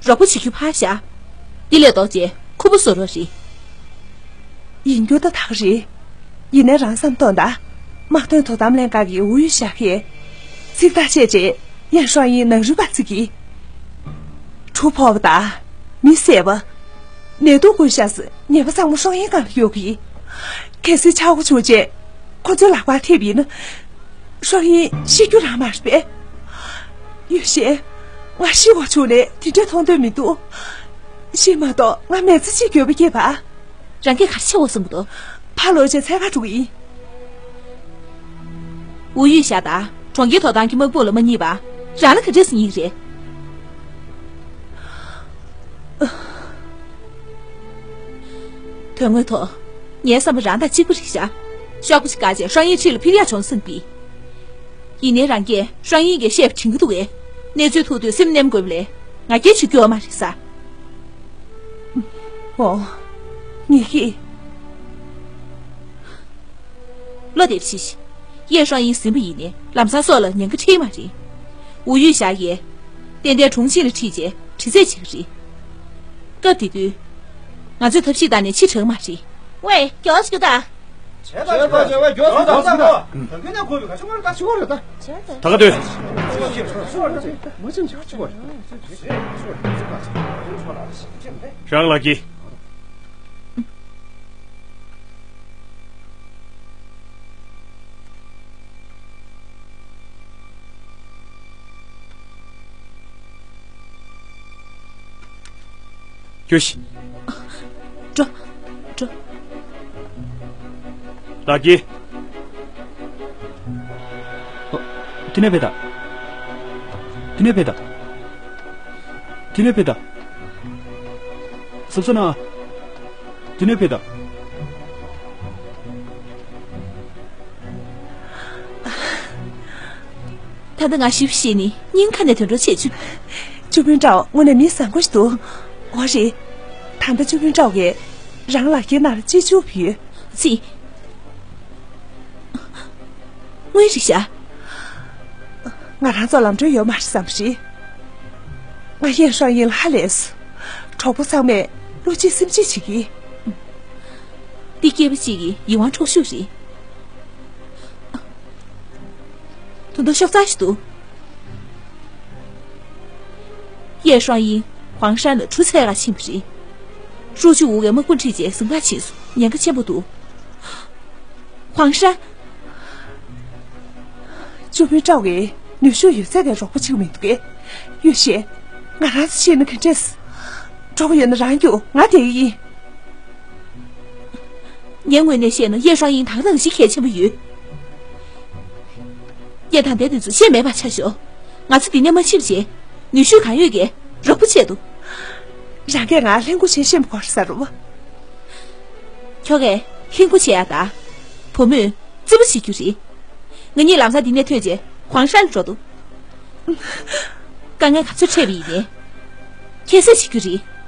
རོགས་པ་བྱེད་རྒྱུ་ཕར་བཞག་འདི་ལས་ལྡོག་རྗེས་ཁུར་པོ་བཟོ་རོགས་རེད། ཡིན་རྒྱུ་ད་དག་རེད། ཡིན་ནའི་རང་བསམ་གཏོང་དང་། དམག་དོན་དོ་དམ་ལྷན་ཁང་གི་ཝུའུ་ཡུས་ཞག་གིས། ཚིག་ཐག་བཅད་རྗེས་ཡན་ཧྲོང་ཡིན་ནང་རུལ་པ་བརྩི་གི། གྲུ་ཕོག་པ་དང་། མི་བསད་པ། ནད་དུག་འགོས་ཤག་སི་ཉེས་པ་ཚང་མ་ཧྲོང་ཡིན་སྒང་ལ་གཡུག་གི། གལ་སྲིད་ཆག་སྒོ་བྱུང་རྗེས། ཁོ་ཚོའི་ལག་པར་ཐེབས་ཡིན་ན། ཧྲོང་ཡིན་ཤི་རྒྱུ་རང་མ་རེད་པས། ཡུས་ཤེ། ང་ཤི་བ་བྱུང་ནས་དེ་འདྲ་མཐོང་འདོད་མི་འདུག་ཤི་མ་གཏོགས་ང་མི་ཚེ་གཅིག་འགྱོད་པ་སྐྱེས་པ། རང་གིས་ག་རེ་བྱེད་དགོས་བསམ་གྱི་འདུག་ཕར་ལོག་བྱས་འཚོལ་གར་འགྲོ་གི་ཡིན། ཝུའུ་ཡུས་ཞག་དང་གྲོང་ཁྱེར་དོ་དམ་གྱི་དམག་དཔུང་ལ་མ་བརྙས་པ། རང་ལ་ག་འདྲས་སེ་བརྙས་ཀྱི་རེད། དོན་དངོས་ཐོག་ངའི་བསམ་པ་རང་དང་གཅིག་པ་རེད་ཤག་ཤོག་བུ་ཞིག་བཀག་བྱས་ཧྲང་ཡིན་འཁྲིས་ལ་འཕུར་ཡག་བྱུང་བསམ་གི། ཡིན་ནའི་རང་གིས་ཧྲང་ཡིན་གྱིས་བཤད་པ་དྲན་གྱི་འདུག་གས། གནས་ཚུལ་ཐུག་དུས་སེམས་ནེམ་དགོས་པ་ལས་ང་རྒྱལ་བྱེད་རྒྱུ་ཡོད་མ་རེད་ས། འོ། ངེད་ཀྱིས། བློ་བདེ་བྱེད་ཤིག་ཡེ་ཧྲང་ཡིན་ཟིན་པ་ཡིན་ནའི་ལམ་སང་སྲོག་ལ་ཉེན་ཁ་འཕྲད་མ་རེད། ཝུ་ཡུས་ཞག་ཡས། ཏན་ཏན་གྲོང་ཁྱེར་ལ་ཁྲིད་རྗེས་དྲི་རྩད་བྱེད་ཀྱི་རེད། སྐབས་དེ་དུས། ང་ཚོས་ཐབས་ཤེས་བཏང་ནས་ཕྱིར་དྲག་མ་རེད། ཝེ། མགྱོགས་སུ་རྒྱུགས་དང་། བྱས་པ་བྱས་པ་བྱས་པ་མགྱོགས་སུ་བཏང་ས་མོ། ད་གིན་ནས་ཁོ་བའི་ཁ་ཆུ་བར་ད་ཆུ་བར་ད། ད་ག་དུས། ཆུ་བར་ད་མ་ཆེན་ཆུ་བར། རང་ལགས་ཀྱིས། ཡོ་ཤི། འགྲོ། འགྲོ། ལགས་ཀྱིས། ཨ། དེ་ནས་ཕེབས་དང་། དེ་ནས་ཕེབས་དང་། དེ་ནས་ཕེབས་དང་། གཟབ་གཟབ་གནང་། དེ་ནས་ཕེབས་དང་། ད་ལྟ་ང་ཞིབ་བཤད་ནི་སྙིང་ཁ་ནས་དོན་གྲུབ་བྱེད་ཆུ། ཅུ་མིན་ཀྲའོ་དངོས་གནས་མི་བཟང་པོ་ཞིག་འདུག་འོ་རེད། ད་ལྟ་ཅུ་མིན་ཀྲའོ་གིས་རང་ལག་ཁྱེར་ནང་ལ་ཅི་བཅུག་ཡོད། ཙི། དངོས་རེད་ཤག་ང་རང་ཚོ་ལམ་འགྲོ་ཡོད་མ་རེད་བསམ་རེད། ང་ཡེ་ཧྲང་ཡིན་ལ་ཧ་ལས་སོང་། གྲོགས་པོ་ཚང་མས་བློ་གཅིག་སེམས་གཅིག་བྱེད་ཀྱི། འདི་སྐྱེས་པ་གཅིག་གི་ཡིད་དབང་འཕྲོག་ཤུགས་རེད། དོན་དག་ཤོག་ཚ་ཞིག་འདུག་ཡེ་ཧྲང་ཡིན་ཧུང་ཧྲན་ལ་གྲུ་འཚོལ་ག་ཕྱིན་པ་རེད། ཧྲུའུ་ཅི་ཝུ་གིས་དམག་དཔུང་ཁྲིད་རྗེས་ཟིང་ཁ་ཕྱིན་སོང་། ཉེན་ཁ་ཆེན་པོ་འདུག་ཧུང་ཧྲན། ཅུ་མིན་ཀྲའོ་གིས་ནུས་ཤུགས་ཡོད་ཚད་ཀྱི་རོགས་པ་བྱེད་ཀྱི་མི་འདུག་གས། ཡུས་ཤེ། ང་རང་ཚོ་ཤེས་ན་ག་འདྲས། གྲོགས་པོ་ཡོད་ན་རང་རྒྱུགས། ང་བསྡད་ཀྱི་ཡིན། ངའི་ངོས་ནས་བཤད་ན་ཡེ་ཧྲང་ཡིན་ད་ག་ནང་བཞིན་གལ་ཆེན་པོ་ཡོད། ཡེ་དང་དེ་དུས་ཚོད་ཤེས་མེད་པ་ཆ་ཞོག་ང་ཚོ་འདི་ནས་མ་ཕྱིན་བྱས། ནུས་ཤུགས་གང་ཡོད་ཀྱིས་རོགས་པ་བྱེད་དོ། རང་གིས་ང་ལྷན་སྐུ་བྱེད་ཤེས་མ་གོ་ས་རུ། ཁྱོད་ཀྱིས་ལྷན་སྐུ་བྱེད་ཡ་ད། བུ་མོས་རྩིས་པ་བྱེད་རྒྱུ་རེད། ང་གཉིས་ལམ་སང་འདི་ནས་ཐོན་རྗེས་ཧུང་ཧྲན་འགྲོ་འདུག་དཀའ་ངལ་ག་ཚོད་འཕྲད་པ་ཡིན་ནའི། ཁྱད་བསད་བྱེད་རྒྱུ་རེད།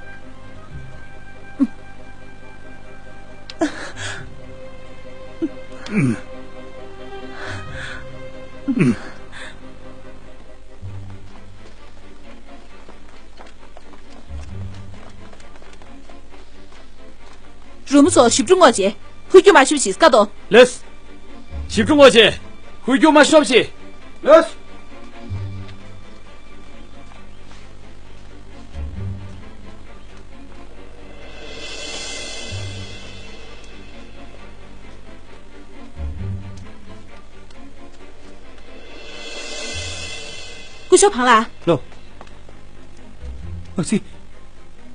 རུ་མོ་ཚོ་ཞིབ་འབྲི་དངོས་བྱས། ཧུ་རྒྱུ་མ་ཤོབ་ཞིག་སྐད་དོ། ལེས། ཞིབ་འབྲི་དངོས་བྱས། ཧུ་རྒྱུ་མ་ཤོབ་ཞིག་ལེས། སྐུ་ཞབས་བང་ལགས། ལོ། ཨ་ཙི།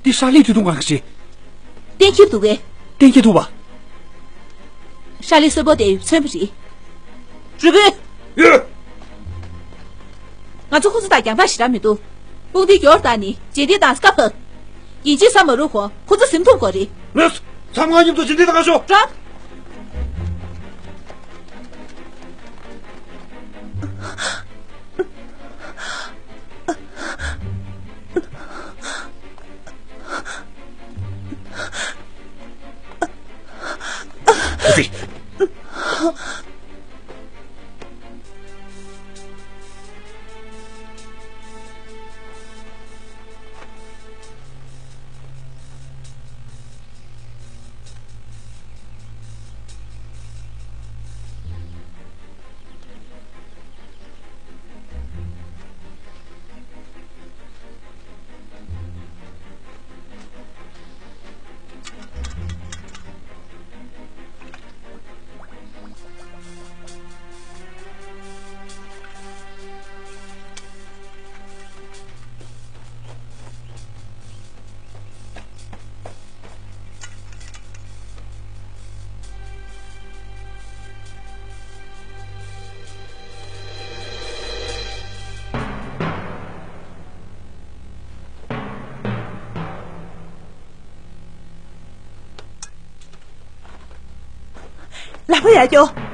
འདི་ཧྲ་ལི་དུས་ཐུང་གང་གི་རེད། གཏན་འཁེལ་འདུག་གས། གཏན་འཁེལ་ཐུབ་པ། ཧྲ་ལི་གསོན་པོ་དེ་མཚོན་པ་རེད། རུས་སྦལ། ཡོད། ང་ཚོ་ཁོ་ཚོ་དང་རྒྱང་ཐག་ཞེ་དྲག་མི་འདུག་དཔུང་སྡེའི་རྒྱབ་ལ་བཏང་ནས་རྗེས་འདེད་བཏང་སྐབས་ཕབ། ཡིན་གཅིག་ས་མ་རུབ་གོང་ཁོ་ཚོ་ཟིན་ཐུབ་དགོས་རེད། ལོས། ཚང་མ་མཉམ་དུ་རྗེས་འདེད་བཏང་ཤོག་རག་ལག་པ་ཡར་རྒྱོབ།